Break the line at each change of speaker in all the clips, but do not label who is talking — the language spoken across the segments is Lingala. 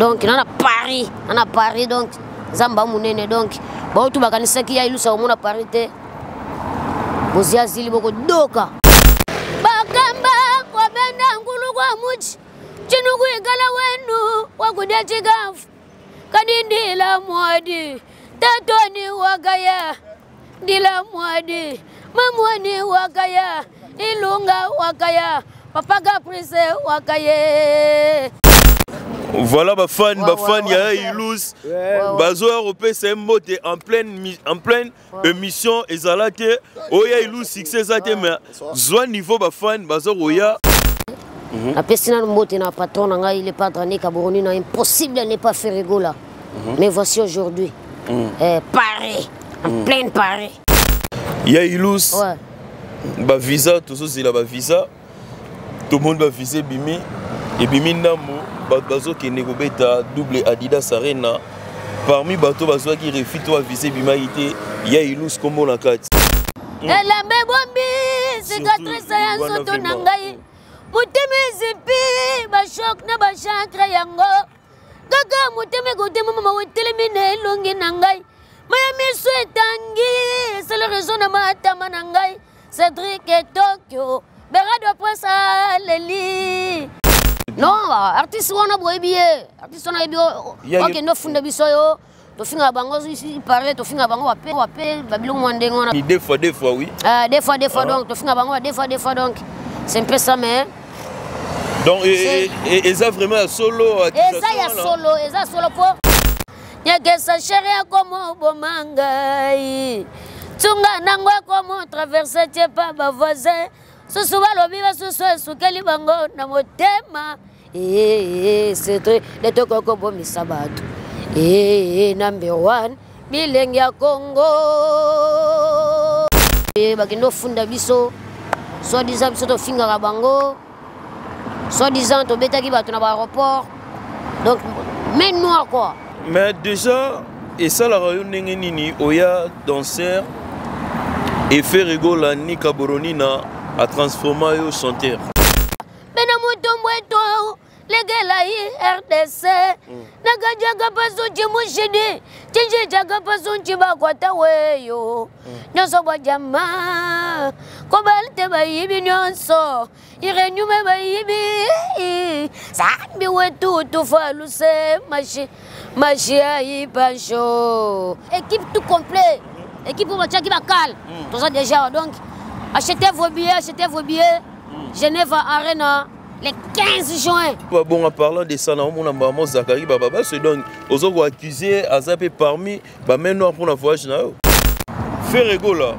Donc na na Paris, na na Paris donc Nzambe munene donc bautu bakanisaki ya ilusa komona Paris te. Bozia zili boko doka. Bakamba kwabenda ngulu kwa muchi chinuku ikala wenu wakudya chikafu kadindila mwadi tatoni wakaya ndila mwadi mamwani wakaya ilunga wakaya papa Caprice wakaye.
Voilà ba fan, ba fan ya Ilus. Bazo kopesa ye mbote en pleine émission ezala te. Oya Ilus succès eza te, mais zwa niveau ba fan bazo koya.
Napesi nanu mbote na patron na ngai, le padre Nika Boroni na impossible n'est pas Ferre Gola. Mais voici aujourd'hui Paris, en pleine Paris.
Ya Ilus. Ba visa tozozela, ba visa tomoni, ba visa ebimi, ebimi ndambo. Bato bazokende kobeta double Adidas Arena. Parmi bato bazwaki refus to bavisa ebimaki te, ya Ilus kombo na kati.
Elamba ebombi cicatrice ya nzoto na ngai, motema ezipi bachoc na bachancre yango kaka motema ekotema mama etelemi na elongi na ngai, maya miso etangi esala réseau na matama na ngai. Cédric Tokyo Berado Prince aleli non artiste wana boyebi ye, artiste wana yebi okende ofunda biso yo tofingaka bango pare, tofingaka bango wape wape babiloko mwa ndenge wana.
Deux fois, deux fois, oui.
Ah, deux fois, deux fois. Donc tofingaka bango deux fois, deux fois, donc c'est un peu ça, mais
Donc eza vraiment ya solo?
Eza ya solo, eza solo po nyakesa chéri akomo oboma ngai, tunga nango akomo traverse tie pa bavoisin susu balobi basusu esukeli bango na motema. Cedric nde tokoki kobomisa bato number one bilenge ya Congo. Bakende ofunda biso, soi-disant biso tofingaka bango, soi-disant tobetaki bato na baaéroport, donc main noire quoi.
Mais déjà esalaka yo ndenge nini oya danser e Ferre Gola Nika Boronina atransforma yo chanteur?
Bena mutombo eto legela yi RDC nakajaka paso chimushidi chinji paso nchibakwata weyo nyonso bwajama kobalte bayibi nyonso irenyume bayibi zambi wetu tufaluse mashi mashi ayipansho équipe tout complet, équipe oyo batiaki bakale toza déjà. Donc achetez vos billets, achetez vos billets, Genève Arena le 15 juin.
Bon, en parlant de ça, naomona mbamo Zakari Bababa, donc ozo koaccuse aza mpe parmi bamain noire mpona voyage na yo. Ferre Gola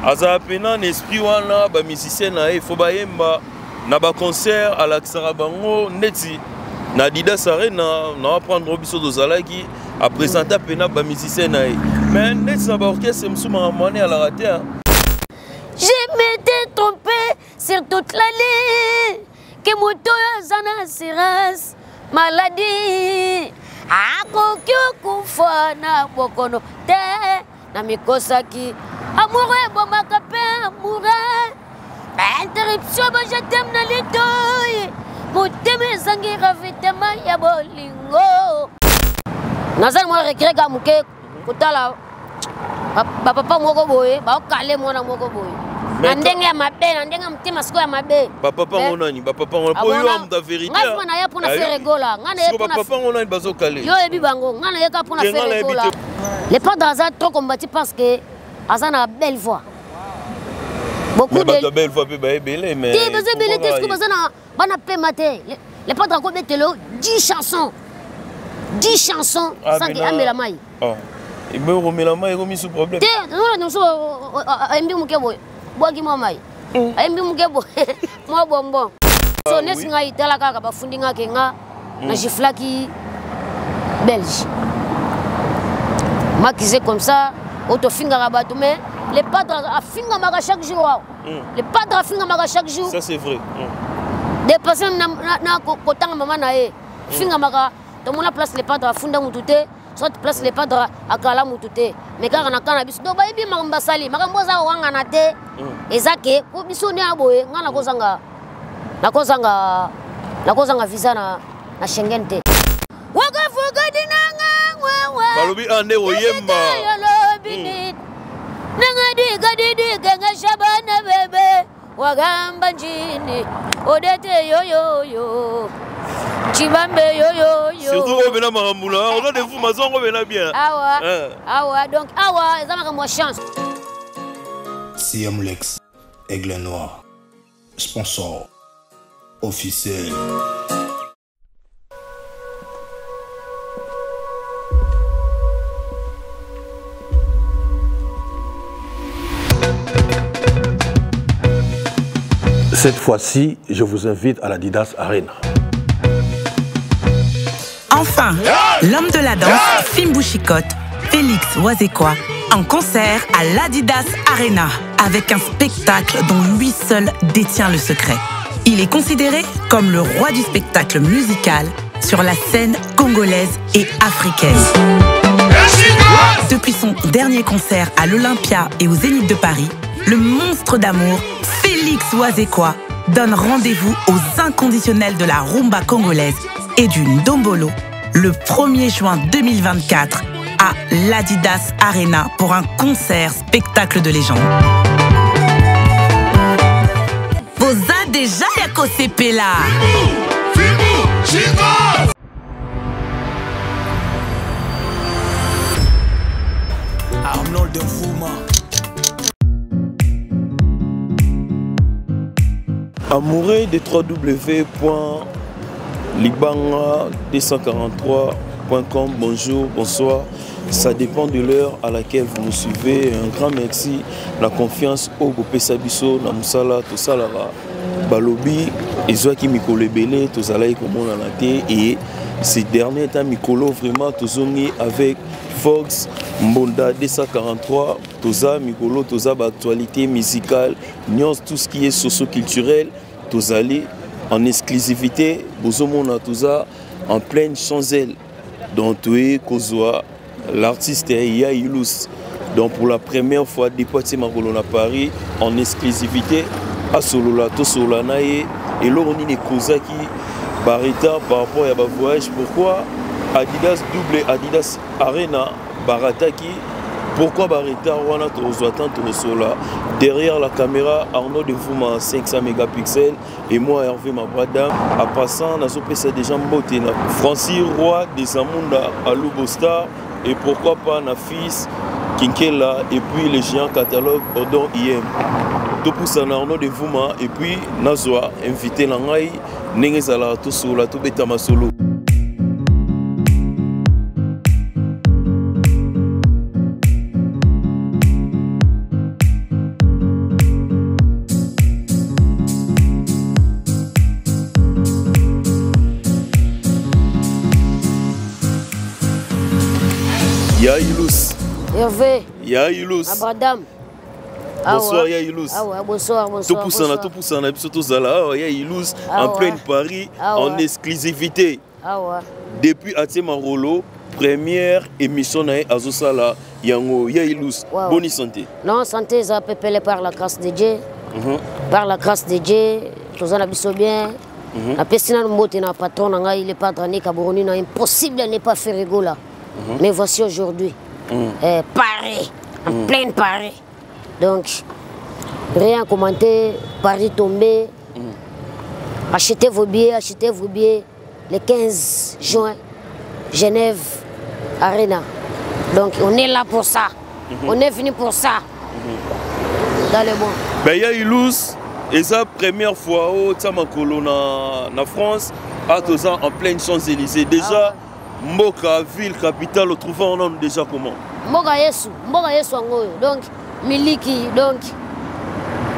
azala mpena na esprit wana, bamusicien na ye fo bayemba na baconcert, alakisaka bango neti na Adidas Arena na aprendre biso tozalaki apresenta mpena bamusicien na ye, mais neti na baorchestre mosusu makambo wana eyalaka te.
Je m'étais trompé sur toute la ligne ke moto oyo aza na assurance maladie akoki okufa na bokono te. Na mikosaki amour ebomaka mpe amour interruption bajetem na litoi, motema ezangi ravitaillement ya bolingo. Naza mwa regret ka moke kotala bapapa moko boye baokale mwana moko boye na ndenge ya mabe, na ndenge ya motema sikoyo ya mabe.
Bapapa ngo nani? Bapapa ngo po yo amuta vérité.
Ngai fuma na ye mpona Ferre Gola, ngai na ye.
Bapapa ngo nani bazokale?
Yo oyebi bango. Ngai nayeka mpona Ferre Gola. Le padre aza trop combattu parce que aza na belle voix.
Beaucoup de belle voix mpe baebele, mais
te, baza ebele te. Sikoyo baza na bana pema te. Le padre akobetelo 10 chansons, 10 chansons sans que amela mai.
Ebe okomela mai ekomi su problème.
Te, tozona mosusu ayembi moke boye, bwaki mwa mai, ayembi moke boye, mwa bonbon. So neti ngai tala kaka bafundi nga ke nga na giflaki Belge makize comme ça oyo tofingaka bato, mais le padre afingamaka chaque jour awa. Le padre afingamaka chaque jour.
Ça, c'est vrai.
Dépassé na kotanga mama na ye fingamaka. Tomona place le padre afunda mutu te, soit place le padre akala mutu te, mais kaka na kana biso. Donc bayebi makambo basali, makambo eza kowangana te. Eza ke po biso nde ya boye, ngai nakozanga visa na Schengen te.
Balobi ande oyemba.
Yolobi nini nangadikadidika shabana bebe wagamba njini odete yoyoyo chibambe yoyoyo.
Surtout oyo bena makambo na oza de fou mazongo bena bien.
Awa awa donc awa eza makambo ya chance.
CM Lex, Aigle Noir, sponsor officiel.
Cette fois-ci, je vous invite à l'Adidas Arena.
Enfin, l'homme de la danse, Fimbu Chicotte, Félix Wazekwa, en concert à l'Adidas Arena, avec un spectacle dont lui seul détient le secret. Il est considéré comme le roi du spectacle musical sur la scène congolaise et africaine. Depuis son dernier concert à l'Olympia et au Zénith de Paris, le monstre d'amour, Félix Wazekwa, donne rendez-vous aux inconditionnels de la rumba congolaise et du ndombolo le 1er juin 2024 à l'Adidas Arena pour un concert spectacle de légende. Boza déjà ya kosepela.
Arnold Mfuma.
Amoureux de www.libanga243.com, bonjour, bonsoir. Ça dépend de l'heure à laquelle vous nous suivez. Un grand merci, la confiance au Bopesa biso, na musala, tosalaka balobi, ezwaki mikolo ebele, tozalaki komonana te et ces derniers temps mikolo vraiment tozongi avec Fox Mbonda 243, toza mikolo, toza ba actualité musicale, nyonso tout ce qui est socio-culturel, tozali en exclusivité, bozomona toza en pleine Champs-Élysées. Donc toye kozwa l'artiste Ya Ilus. Donc pour la première fois depuis atie makolo na Paris en exclusivité asolola tosolola na ye eloko nini ekozaki ba retard par rapport ya ba voyage, pourquoi Adidas double Adidas Arena barataki, pourquoi ba retard wana tozwa temps tokosola. Derrière la caméra Arnaud de Fuma 500 mégapixels et moi Hervé Mabrada. En passant nazopesa déjà mbote na Francis Roy des Amunda à Lubo Star et pourquoi pas na fils Kinkela et puis le géant catalogue Odon IM. Topusana Arnaud de Vuma et puis nazwa invité na ngai ndenge ezalaka tosola tobeta masolo. Ya Ilus.
Hervé.
Ya Ilus.
Abradam.
Bonsoir Ya Ilus.
Ah ouais, bonsoir, bonsoir.
Topusana, topusana biso tozala awa Ya Ilus en pleine Paris en exclusivité.
Ah ouais.
Depuis atie Marolo, première émission na ye azosala yango Ya Ilus.
Wow.
Bonne santé.
Non, santé ça pepele par la grâce de Dieu. Par la grâce de Dieu, tozala biso bien. Napesi nanu mbote na patron na ngai, le padre Nick Aboroni, na impossible de ne pas faire rigoler. Mais voici aujourd'hui, Paris, en pleine Paris. Donc, rien commenter, Paris tombé. Achetez vos billets, achetez vos billets. Le 15 juin, Genève Arena. Donc, on est là pour ça. On est venu pour ça. Dans le bon.
Ben, Ya Ilus, et ça, première fois au Tsamakolo na France, à Toza en pleine Champs-Élysées. Déjà, Mboka, ville, capitale, on trouve en homme déjà comment?
Mboka Yesu, Mboka Yesu yango. Donc, Miliki, donc,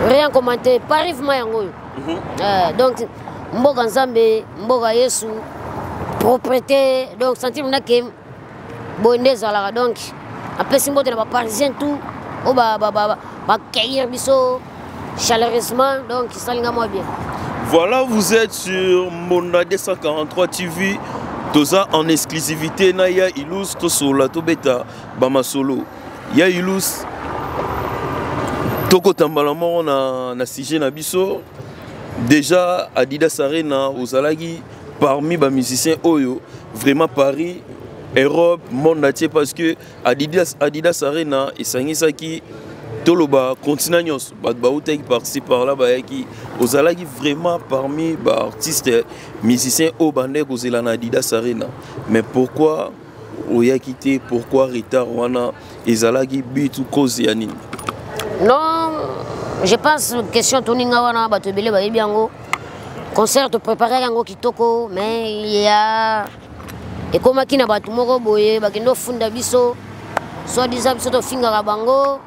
rien commenter. Paris vraiment yango. Donc, Mboka Nzambe, Mboka Yesu, propreté, donc, sentir na ke bonde zalaka. Donc, après si mbote na ba parisien tout, o ba ba ba ba cueillir biso chaleureusement, donc salinga moi bien.
Voilà, vous êtes sur Mbonda 243 TV. Toza en exclusivité na Ya Ilus tosola tobeta bamasolo. Ya Ilus toko tambala moko na sujet na biso. Déjà Adidas Arena ozalaki parmi ba musiciens oyo vraiment Paris Europe, monde entier, parce que Adidas, Adidas Arena esangisaki toloba continent nyonso, bato bautaki par-ci par-là, bayaki. Ozalaki vraiment parmi baartiste musicien oyo bandeki kozela na Adidas Arena, mais pourquoi oyaki te? Pourquoi retard wana? Ezalaki but ou cause ya nini?
Non, je pense question toninga wana, bato ebele bayebi yango. Concert topréparaki yango kitoko, mais ya ekomaki na bato moko boye bakende ofunda biso, soit disant biso tofingaka bango,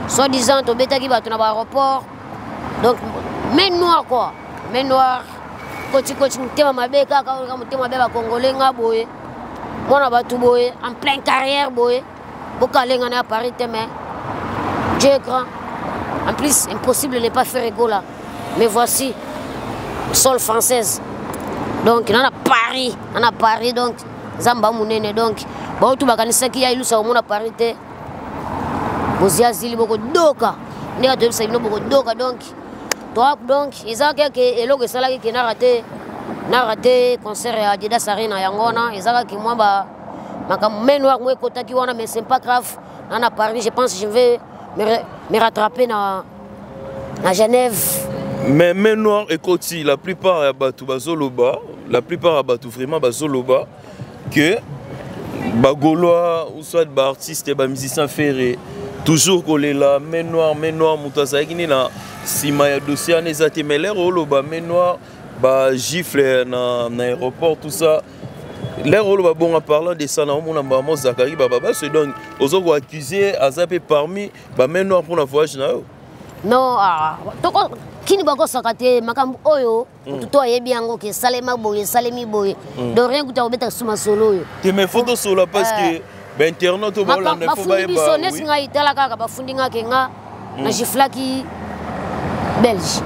soit disant tobetaki bato na baaéroport. Donc main noire quoi, main noire kotikoti, motema mabe kaka, kaka motema mabe. Bakongole nga boye, mwana bato boye, en plein carrière boye, bokalenga na ya Paris te. Mais Dieu est grand. En plus, impossible n'est pas Ferre Gola. Mais voici sol française, donc nana Paris, nana Paris. Donc Nzambe monene. Donc bautu bakanisaki ya ilusa komona Paris te. Bozia zili, bokodoka ndenge toyebisa bino, bokodoka. Donc toa, donc eza kaka eloko esalaki ke na rate concert ya Adidas Arena. Yango wana eza kaka mwa ba makambo main noire mo ekotaki wana, mais c'est pas grave. Na Paris, je pense je vais me rattraper na Genève.
Mais main noire ekoti, la plupart ya bato bazoloba, la plupart ya bato vraiment bazoloba que bagaulois ou soit baartiste, bamusicien Ferre, toujours kolela main noire, main noire. Moto azalaki nde na nsima ya dossier wana eza te, mais l'heure oloba main noire, bagifle na aéroport, tout ça, l'heure oloba bongo, en parlant de ça, naomona mbamo Zakari Bababa. Donc oza koaccuse aza mpe parmi bamain noire mpona voyage na yo?
Non, ah, toko kini bakosaka te makambo oyo. Motu to ayebi yango ke esalema boye, esalemi boye. Donc rien kuta kobeta suma solo oyo.
Te, mais faut tosola parce que bainternaute oyo baolanda, faut
bafundi biso
bayeba.
Neti ngai, tala kaka, bafundi nga ke nga na giflaki Belge,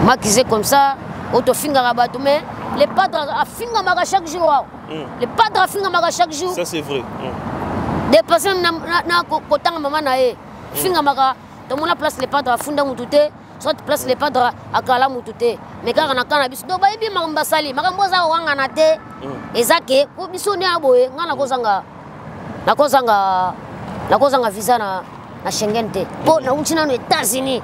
m'accuse comme ça oyo tofingaka bato. Mais le padre afingamaka chaque jour awa, le padre afingamaka chaque jour.
Ça, c'est vrai.
Dépassé na kotanga mama na ye, fingamaka. Tomona place le padre afunda mutu te, soit place le padre akala mutu te, mais kaka na kana biso. Donc bayebi makambo basali, makambo eza kowangana te. Eza ke po biso nde ya boye, ngai nakozanga visa na Schengen te, mpo nauti nano États-Unis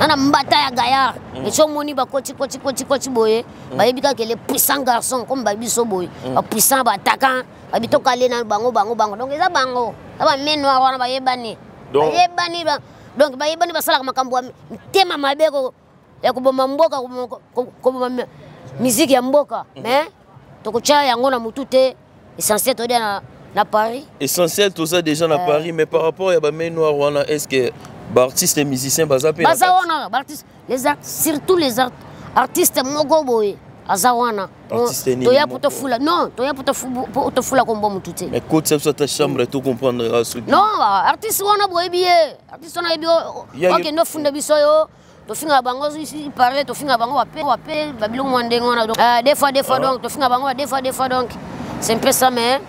na mbata ya gaillard. Esi omoni bakoti koti koti koti boye, bayebi kaka le puissant garçon comme babiso boye, bapuissant baattaquant, babi tokale na bango, bango, bango. Donc eza bango, eza bamain noire wana, bayebani. Bayebani donc bayebani, basalaka makambo ya mitema mabe ya koboma mboka, koboma musique ya mboka. Mais tokotya yango na mutu te. Essentiel todia na Paris.
Essentiel toza déjà na Paris. Mais par rapport ya bamain noire wana, est ce que baartiste et musicien baza mpe na
Baza
kati?
wana baartiste, surtout les artistes moko boye aza wana.
Artiste nini
Toya po
moko?
tofula, non, toya po tofula kombo mutu te.
Mais kotisa biso ata chambre, tocomprendre soki
Non, artiste wana boyebi ye, artiste wana yebi. Okende ofunda biso oyo tofingaka bango pare, tofingaka bango bape bape babiloko mwa ndenge wana. Donc des fois, des fois, donc tofingaka bango des fois, des fois. Donc c'est un peu ça, mais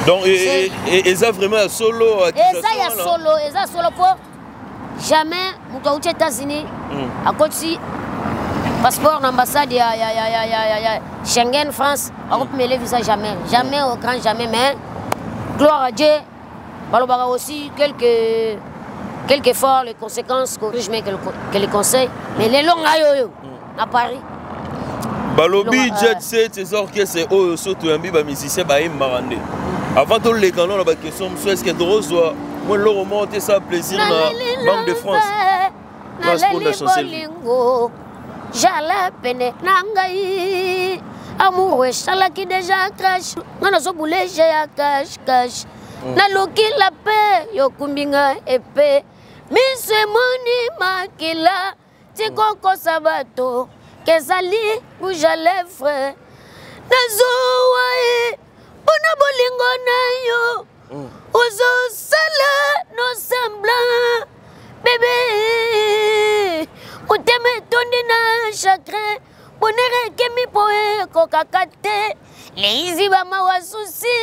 Donc eza vraiment ya solo?
Eza ya solo, eza solo, po jamais moto auti États-Unis akotisi passeport na ambassade ya Schengen France, akopimele visa. Jamais, jamais, au grand jamais. Mais gloire à Dieu, balobaka aussi quelquefois les conséquences corrigent mais que les conseils. Mais lelo ngai oyo na Paris.
Balobi Jet Set eza orchestre oyo so toyambi bamusicien bayembaka nde. Avant toleka no na baquestion mosusu, est ce que tokozwa mwa eloko moko te sa plaisir na Banque de France?
Naleli bolingo jala pene na ngai, amour esalaki déjà crash, nga nazobuleje ya cash cash. Naluki la pe yokumbi nga epe miso emoni makila, tikokosa bato kezali rouge à lèvre, nazowa ye mpona bolingo na yo. Ozosala no semblant, bébé, motema etondi na chagrin, bonheur ekemi mpo ekokaka te, liziba mawa souci.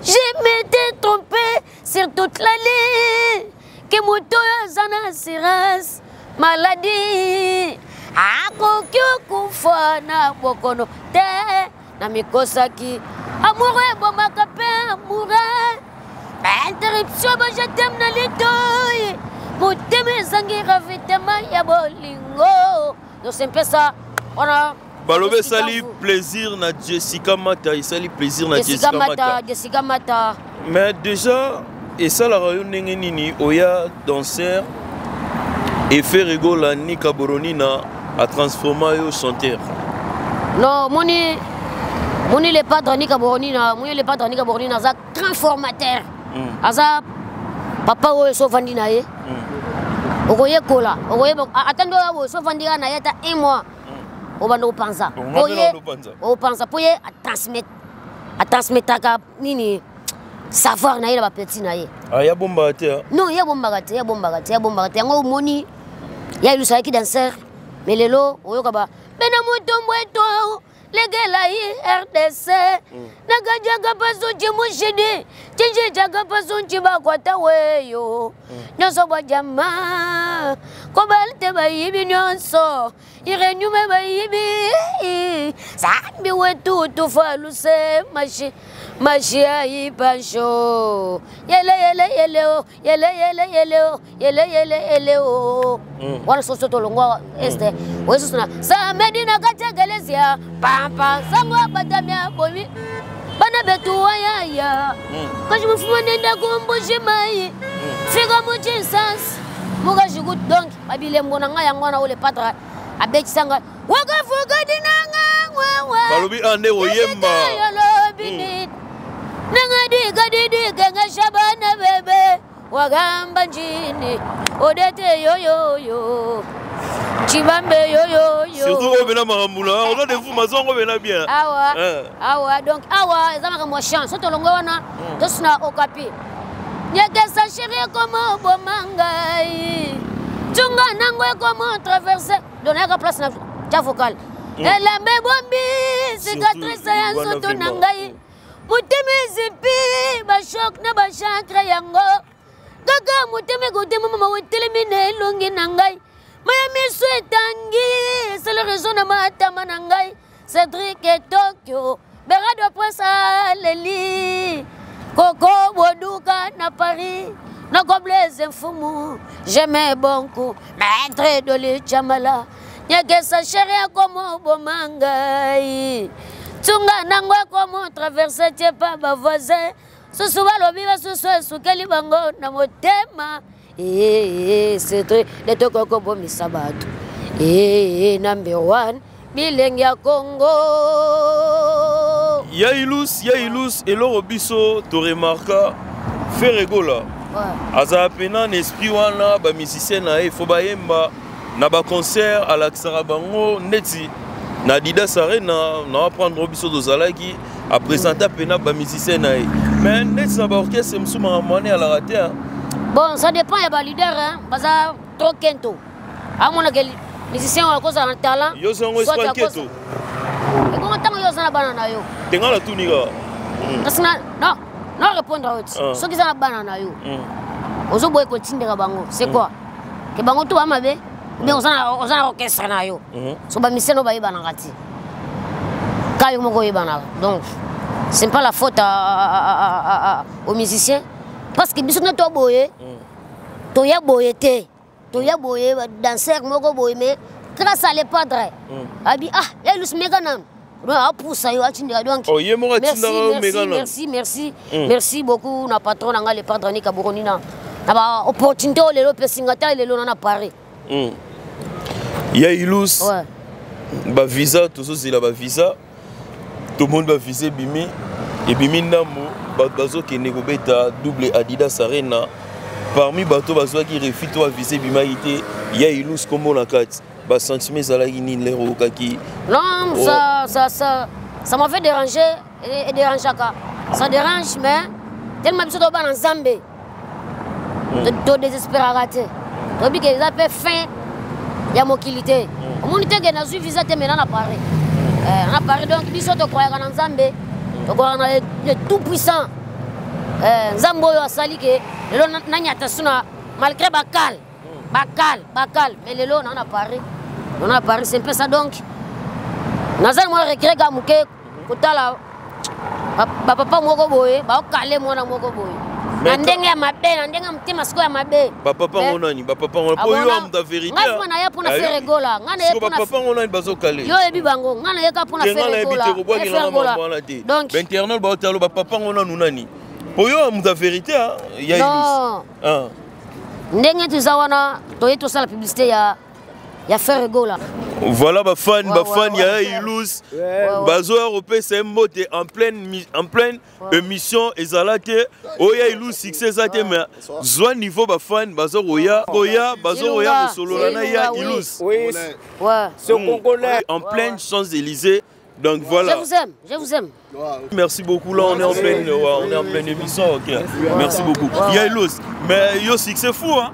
Je m'étais trompé sur toute la ligne ke moto oyo aza na assurance maladie akoki okufa na bokono te. Namikosaki amour ebomaka mpe amour interruption ba je t'aime na litoi motema ezangi ravitaillement ya bolingo. Donc c'est un peu ça. Wana
balobi esali plaisir na Jessica Mata, esali plaisir na Jessica Mata.
Jessica Mata.
Mais déjà esalaka yo ndenge nini oya danser et Ferre Gola Nika Boronina a transforma yo chanteur?
Non, moni moni le padre Nika Boronina, moni le padre Nika Boronina aza grand formateur. Aza papa oyo so vandi na ye. Okoyekola, okoyeba ata ndo oyo so vandi na ye ata un mois. Obanda opanza. Oye opanza po ye a transmettre a transmettaka nini savoir na ye na ba petit na ye.
Ah ya bombaka te.
Non, ya bombaka te, ya bombaka te, ya bombaka te. Yango omoni ya ilusa yaki danser mais lelo oyoka ba bena mutombo eto legela yi RDC nakajaka paso chimushidi chinji paso chibakwata weyo nyonso bwa jama kobalte bayibi nyonso irenyume bayibi zambi wetu tufaluse mashi mashi aipasho yele yele yele o yele yele yele o yele yele yele o wana soso tolongwa este oyesusu na samedi na kati ya galesia pampa sango abatamia bomi bana betu wayaya kashi mufuma nenda kumbushi mai fika muchinsans mukashiku donc babilembo na ngai yango wana oyo le padre abetisanga wakafuka dinanga wewe
balobi ande oyemba
yolobi nini nanga dika didika ngashabana bebe wagamba njini odete yoyoyo chibambe yoyoyo
surtout oyo bena makambo na oza de fou mazongo bena bien
awa awa donc awa eza makambo ya chance so tolongo wana tosuna okapi nyekesa chérie ekoma oboma ngai ntunga nango ekoma traverse donc nayaka place na tia vocal elamba ebombi cicatrice ya nzoto na ngai motema ezipi bashok na bachancre yango kaka motema ekotema mama otelemi na elongi na ngai maya miso etangi esala raison na matama na ngai Cédric et Tokyo Berado Prince aleli Koko Boduka na Paris Noko Blaise Mfumu j'aimais beaucoup Maître Doli Chamala Nyakesa chérie akomo oboma ngai Tunga nango akomo traverse tie pa ba voisin Susu balobi basusu esukeli bango na motema Cédric de Tokyo kobomisa bato number 1 bilenge ya Congo.
Ya Ilus, ya Ilus, eloko biso to remarka Ferre Gola. Azala pena na esprit wana ba musicien na ye faut bayemba na ba concert alakisaka bango neti na Adidas Arena na apprendre biso tozalaki a présenter pena ba musicien na ye. Mais neti na ba orchestre mosusu makambo wana alaka te.
Bon, ça dépend ya ba leader hein, baza trop kento. Amona ke musicien oyo akozala na talent.
Yo zongo esprit keto.
Ekongo ntango yo oza na bana na yo.
Tenga na tuni kaka.
Kasi na non, non répondre yo ti. Soki eza na bana na yo. Ozoboya kotindeka bango, c'est quoi? Ke bango to ba mabe, mais oza na orchestre na yo. So ba musicien no bayebanaka ti. Ka yo moko oyebanaka. Donc, c'est pas la faute aux musiciens parce que biso to boye. Toya boye te. Toya boye danser moko boye mais grâce à les padres. Abi ah, ya ilus mega nan. Donc apusa yo atindika donc.
Oh, ye moko atindaka yo mega nan.
Merci, merci. Merci beaucoup na patron na nga les padres ni kaburoni na. Na ba opportunité o lelo pesinga ta lelo na Paris.
Ya ilus. Ba visa tozozela ba visa. Tout le monde va viser bimi et bimi ndambo bato bazokende kobeta double Adidas Arena parmi bato bazwaki refus to avise bimaki te ya Ilus kombo na kati ba sentiment ezalaki nini lero okaki?
Non, oh. Ça m'a fait déranger et dérangeaka. Ça dérange mais tellement biso to bana Nzambe. To désespéraka te. Toyebi ke eza pe fin ya mokili te. Omoni te ke nazwi visa te mais na Paris. Na Paris donc biso tokwayaka na Nzambe, tokwayaka na le tout puissant. Nzambe oyo asali ke lelo nanyata suna malgré bakal, bakal, bakal mais lelo na Paris. Na Paris c'est un peu ça donc. Nazali mwa regret ga moke. kotala bapapa moko boye baokale mwana moko boye na ndenge ya mabe, na ndenge ya motema sikoyo ya mabe.
Bapapa ngo nani? Bapapa ngo po yo amuta vérité.
Ngai mpona naye mpona Ferre Gola, ngai naye
mpona bapapa ngo nani bazokale?
Yo oyebi bango, ngai naye kaka mpona Ferre Gola.
Ferre Gola. Donc bainternaute baotalo, bapapa ngo nanu nani? Po yo amuta vérité ya.
Non, ndenge toza wana, toye tosala publicité ya Ferre Gola.
Voilà, bafan, bafan ya Ilus bazoya kopesa ye mbote en pleine émission. Ezala te oyo Ilus succès eza te, mais zwa niveau, bafan baza koya, koya, baza koya kosolola na ya Ilus.
Oui, c'est congolais.
En pleine Champs-Élysées. Donc voilà.
Je vous aime, je vous aime.
Merci beaucoup. Là, on est en pleine, ouais, on est en pleine émission. Ok. Merci beaucoup. Ya Ilus, mais yo succès fou, hein.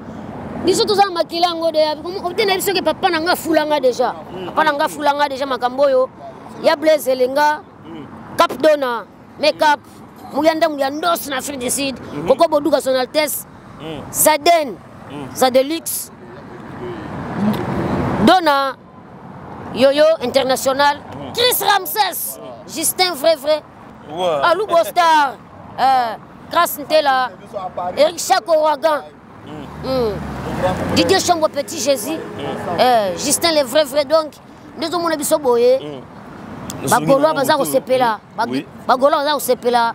Biso toza na makila yango de ote na biso ke papa na nga afulanga déjà, papa na nga afulanga déjà makambo oyo ya Blaise Elenga, Cap Dona, Makeup, Muyanda, Muyandos na Afrique du Sud, Koko Boduka, son altesse Zaden, Zadelux, Dona Yoyo International, Chris Ramses, Justin vrai vrai, Alubo Star, Grâce Ntela, Eric Chako Wagan, Didier Chombo, Petit Jésus, Justin le vrai vrai. Donc nde ozomona biso boye, bagaulois baza kosepela, bagaulois baza kosepela.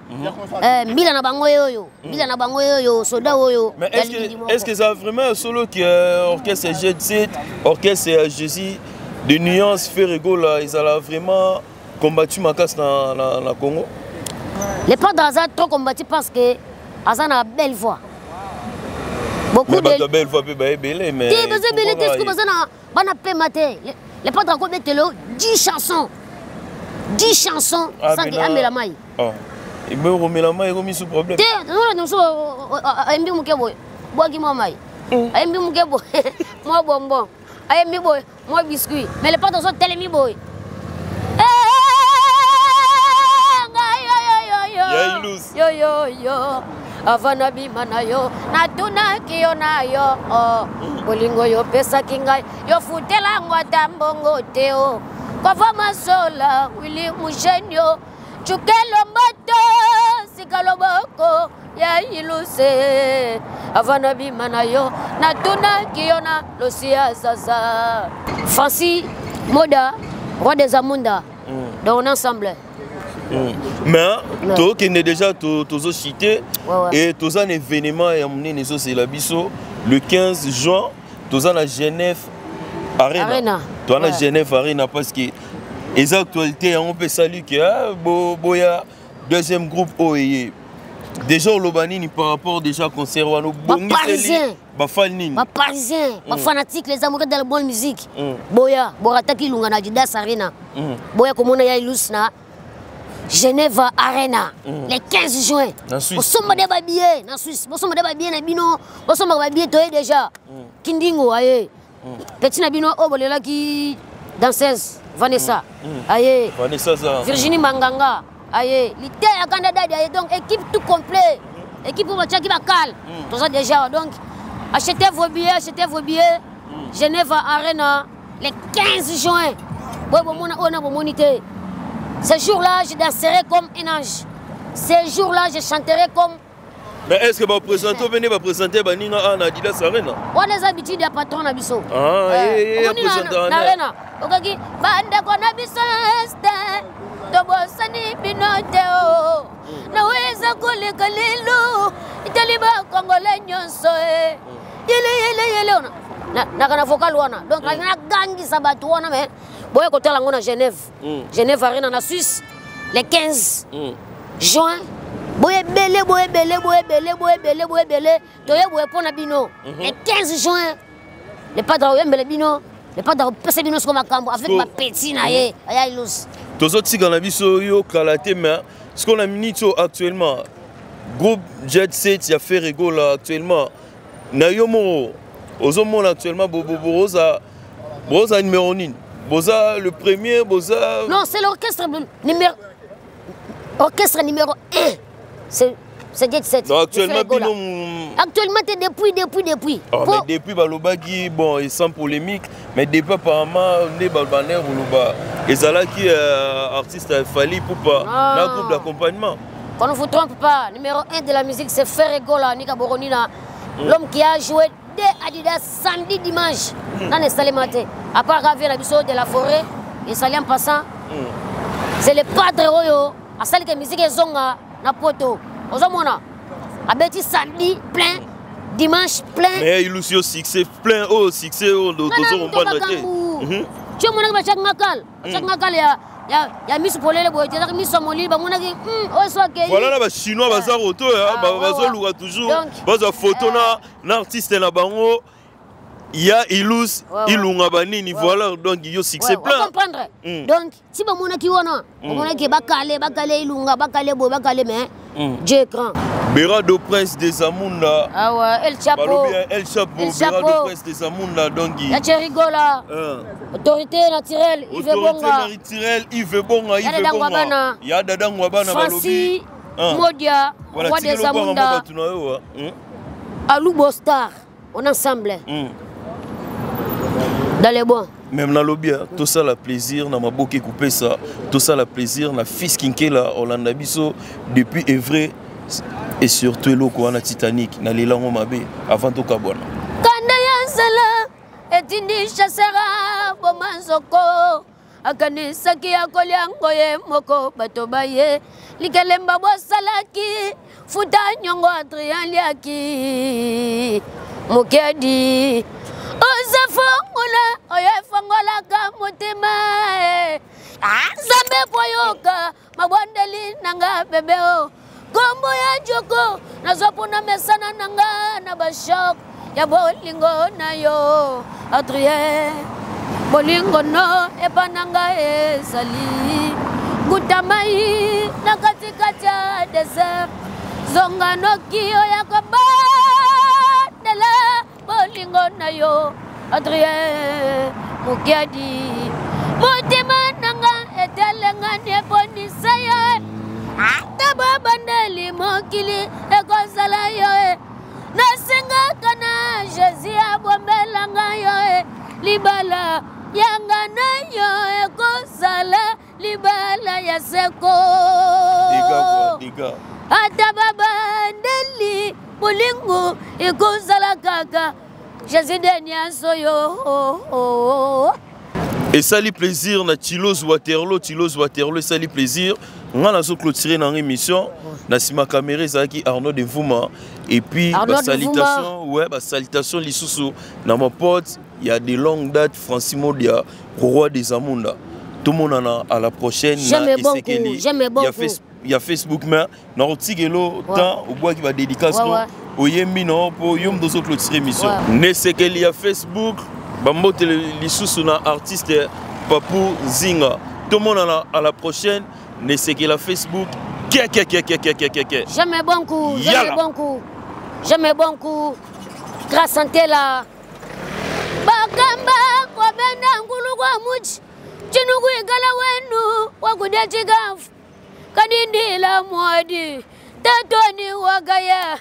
Mbila na bango ye oyo, mbila na bango ye oyo, soda oyo.
Mais est-ce que ça vraiment solo qui orchestre Jet 7, orchestre Jésus de nuance, Ferre Gola, ezala vraiment combattu makasi na Congo?
Le padre aza trop combattu parce que aza na belle voix.
Beaucoup de belle voix mpe baebele, mais
te, baza ebele te. Soki baza na bana pema te, le padre akobetela 10 chansons, 10 chansons sans que amela mai.
Ebe komela mai ekomi su problème.
Te, tozona mosusu ayembi moke boye, bwaki mwa mai, ayembi moke boye, mwa bonbon, ayembi boye, mwa biscuit, mais le padre azotelemi boye. Yo yo yo, avant nabima na yo, natunaki yo na yo, oh. Bolingo yo opesaki ngai, yo futelango ata mbongo te o kova masola wili mushenio cukelo mboto sika loboko ya Iluse. Avant nabima na yo, natunaki yo na losi ya zaza Francis Moda, roi des Amunda. Donc on est ensemble.
Mais tokende déjà, tozocite et toza na événement ya monene ezozela biso le 15 juin. Toza na Genève Arena, toza na Genève Arena parce que eza actualité yango mpe esali ke boya deuxième groupe oyo eye déjà. Oloba nini par rapport déjà concert wana? Obongiseli bafani nini?
Baparisien, bafanatique, les amoureux de la bonne musique, boya, borataki Ilunga na Adidas Arena, boya komona ya Ilus na Genève Arena le 15 juin. Bosomba nde babillet na Suisse, bosomba nde babillet na bino, bosombaka babillet. Toye déjà Kindingo aye, petit na bino oyo bolelaki, danseuse Vanessa aye, Virginie Manganga aye, Liteya Kanda Dadi aye. Donc équipe tout complet, équipe oyo batiaki bakale, toza déjà. Donc achetez vos billets, achetez vos billets, Genève Arena le 15 juin. Boye bomona oyo na bomoni te. Ce jour-là, je danserai comme un ange. Ce jour-là, je chanterai comme
Mais est ce que baprésente opene, baprésente baninga awa na Adidas Arena?
Wana eza habitude ya patron na biso. Omoni na arena, okaki bandeko na biso este, tobosani bino te o naweza koleka lelo etali bakongole nyonso e yele yele yele wana naka na vocal wana. Donc nagangisa bato wana, mais boya kotala yango na Genève, Genève Arena na Suisse le 15 juin. Boye ebele, boye ebele, boye ebele, boye ebele, boye ebele. Toye boye mpo na bino le 15 juin. Le padre oyembele bino, le padre opesa bino siko makambo avec bapeti na ye aya Ilus.
Tozotika na biso yo kala te, mais siko na minute oyo actuellement, groupe Jet Set ya Ferre Gola actuellement, na yo moko ozomona actuellement boza, boza numéro nini? Boza le premier? Boza
Non, c'est l'orchestre numéro, orchestre numéro 1, c'est C'est jet set.
Donc actuellement bino
actuellement te depuis depuis depuis.
Oh, mais depuis balobaki bon et sans polémique mais depuis apparemment nde balbaner koloba ezalaki euh, artiste Fally Ipupa na groupe d'accompagnement.
Qu'on ne vous trompe pas, numéro 1 de la musique c'est Ferre Gola Nika Boronina, mm. l'homme qui a joué dès Adidas samedi dimanche. Mm. Nane esalema te. À part Gavier na biso de la forêt esali en passant. Mm. C'est le padre oyo asalika musique ezonga na poto ozomona abeti samedi plein dimanche plein
mais ilusi yo succès plein oyo oh, succès oyo oh, tozo comprendre te
mhm. ti omonaki batiaki nga kale batiaki nga kale ya ya ya misu polele boye te ezalaki miso ya molili bamonaki hmm, oyo so akei
voilà na bachinois baza koto ah, bazoluka toujours bazwa photo na na artiste na bango ya ilus ilunga banini voilà donc yo succès plein
comprendre mm. donc si bamonaki wana mm. bamonaki bakale bakale ilunga bakale boye bakale mais mm. Dieu est grand
Berado Prince des Amunda.
Ah ouais, El Chapo.
Balobi, El Chapo, El Chapo. Berado Prince des Amunda, donc.
Ya Cherigola. Hein. Autorité naturelle,
Yves Bonga. Autorité naturelle, Yves Bonga, Yves Bonga. Ya Dada Ngwabana
Balobi. Modia, roi des Amunda. Alubo Star. On ensemble. Mm. Dans les bois.
Même nalobi tosala plaisir na maboke ekopesa tosala plaisir na fils kinkela olanda biso depuis evre et surtout eloko wana titanic nalela yango mabe avant tokabwana
kanda ya nzala etindi chasera boma nzoko akanisaki akolya yango ye moko bato baye likelemba bosalaki futa nyongo adrien liaki mokedi oza fongola oyo efongolaka motema eh. Ah, nzambe poyoka mabondeli na nga bebe o kombo ya joko nazwa mpona mesana na nga na bashok ya bolingo na yo adrien bolingo no epa na nga ezali nguta mai na katikati ya desert zonga noki oya kobandela bolingo na yo adrien mukiadi motema na nga etelengani eponisa ye ata babandeli mokili ekozala yo e nasengaka na jésus abombelanga yo e libala yanga na yo ekozala libala ya seko ata babandeli bolingo ekozala kaka jésus nde nyonso yo
esali plaisir na chilos waterloo chilos waterloo esali plaisir nga nazo clôturer na émission na nsima caméra ezalaki arnaud de mvuma et puis basalutation ouais basalutation lisusu na ma pote ya de longue date Francis Modia roi des Amunda tomonana à la prochaine na esekeli ya, face, ya Facebook mais na otikelo ouais. temps obwaki ba dédicace ouais, ouais. oyembi no po yo moto ozo clôturer émission ouais. nesekeli ya Facebook bambote lisusu na artiste Papou Zinga tomonana à la prochaine nesekela Facebook kekekekekekeke
jamais bon coup jamais bon coup jamais bon coup grâce santé là bakamba kwabenda ngulu kwa muchi chinu kuikala wenu wakudia chikafu kadindila mwadi tatoni wakaya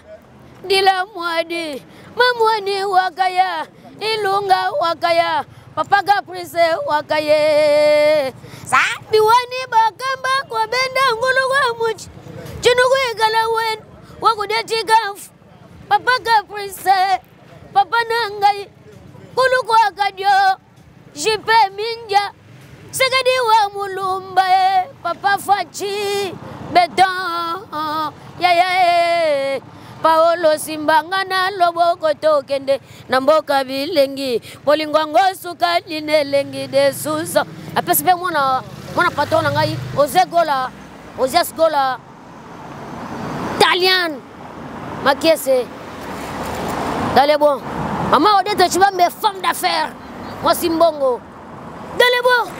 ndila mwadi mamwani wakaya ilunga wakaya papa caprice wakaye sambi wani bakamba kwabenda ngulu kwa muchi chinu kuikala wenu wakudia chikafu papa caprice papa na ngai kuluku akadio jipe minja sekedi wa mulumba e papa faci beton yaya e paolo simbanga na loboko tokende na mboka bilengi bolingo yango suka lina elengi de susa apesi mpe mwana mwana patron na ngai oze gola ozias gola Talian Makiese dans les bons. Maman Odette Chibambe, femme d'affaires. Moi Simbongo. Dans les bons.